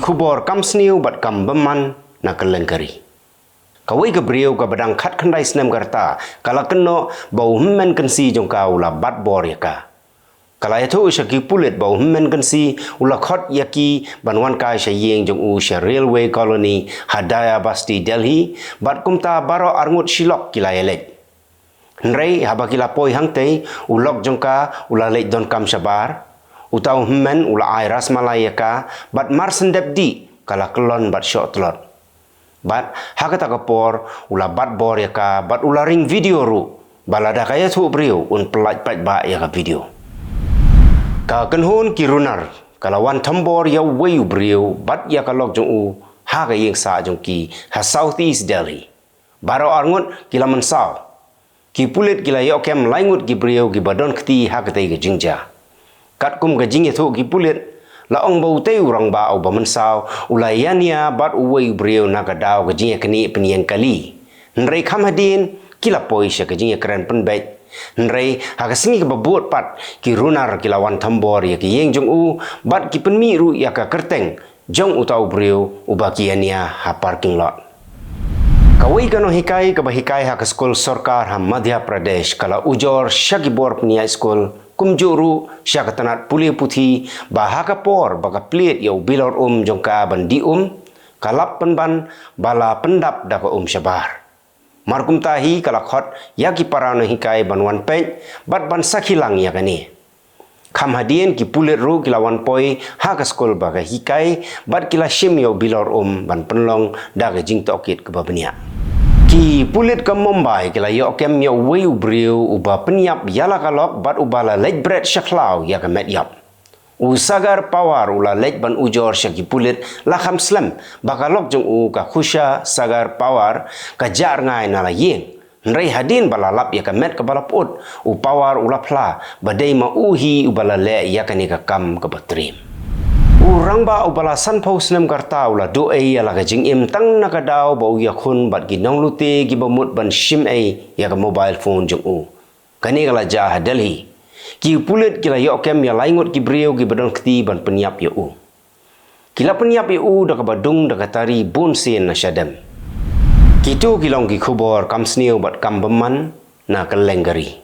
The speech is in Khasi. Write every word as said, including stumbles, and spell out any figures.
Khubor kam sniew bad kam bymman na kylleng ka ri. Kawei ka briew kaba dang khatkhyndai snem ka rta ka la kynnoh ba u hynmen kynsi jong ka u la bat bor ïa ka. Ka la ïathuh sha ki pulit ba u hynmen kynsi u la khot ïa ki ban wan kai sha ïing jong u sha Railway Colony ha Daya Basti, Delhi, bad kumta baroh arngut shilok ki la ïaleit. Hynrei haba ki la poi hangtei, u lok jong ka u la leit donkam shabar. Uta u hynmen u la ai rasmalai ïa ka bad marshen dep dih ka la kyllon bad shoh tlot. Bad ha kata ka por u la bat bor ïa ka bad u la ring video ruh, ba lada ka ïathuh briew un pyllait paidbah ïa ka video. Ka kynhun ki runar ka la wan thombor ïa uwei u briew bad ïa ka lok jong u ha ka ïing sah jong ki ha South East Delhi. Baroh arngut ki la mynsaw. Ki pulit ki la ïoh kem lai ngut ki briew kiba don kti ha katei ka jingjia. Katkum ka jingïathuh ki pulit, la ong ba utei u rangbah uba mynsaw u la ïania bad uwei u briew na ka daw ka jingïaknieh pynïeng kali. Hynrei kham hadien ki la poi sha ka jingïakren pynbeit. Hynrei ha ka sngi kaba bud pat, ki runar ki la wan thombor ïa ka ïing jong u bad ki pynmih ruh ïa ka kyrteng jong uta u briew uba ki ïania ha parking lot. Kawei ka nonghikai kaba hikai ha ka skul sorkar ha Madhya Pradesh ka la ujor sha ki bor pynïaid skul, kumjuh ruh sha ka tnat pule puthi, ba ha ka por ba ka plied ïa u bilor um jong ka ban dih um, ka lap pynban ba la pyndap da ka um shabar. Markumta hi ka la khot ïa ki para nonghikai ban wan peit bad ban sakhi lang ïa kane. Kham hadien ki pulit ruh ki la wan poi ha ka skul ba ka hikai bad ki la shim ïa u bilor um ban pynlong da ka jingtohkit kaba bniah. Ki pulit ka Mumbai ki la ïoh kem ïa uwei u briew uba pynïap ïa la ka lok bad uba la leit bret sha khlaw ïa ka met ïap. U Sagar Pawar u la leit ban ujor sha ki pulit la kham slem ba ka lok jong u ka Khusha Sagar Pawar ka jah rngai na la ïing. Hynrei hadien ba la lap ïa ka met kaba la put, u Pawar u la phla ba dei ma u hi uba la leh ïa kane ka kam kaba triem. U rangbah uba la sanphew snem ka rta u la duh ei ïa la ka jingim tang na ka daw ba u ïakhun bad ki nonglute kiba mut ban shim ei ïa ka mobile phone jong u. Kane ka la jia ha Delhi. Ki pulit ki la ïoh kem ïa lai ngut ki briew kiba don kti ban pynïap ïa u. Ki la pynïap ïa u da kaba dung da ka tari bun sien na shadem. Kito ki long ki khubor kam sniew bad kam bymman na kylleng ka ri.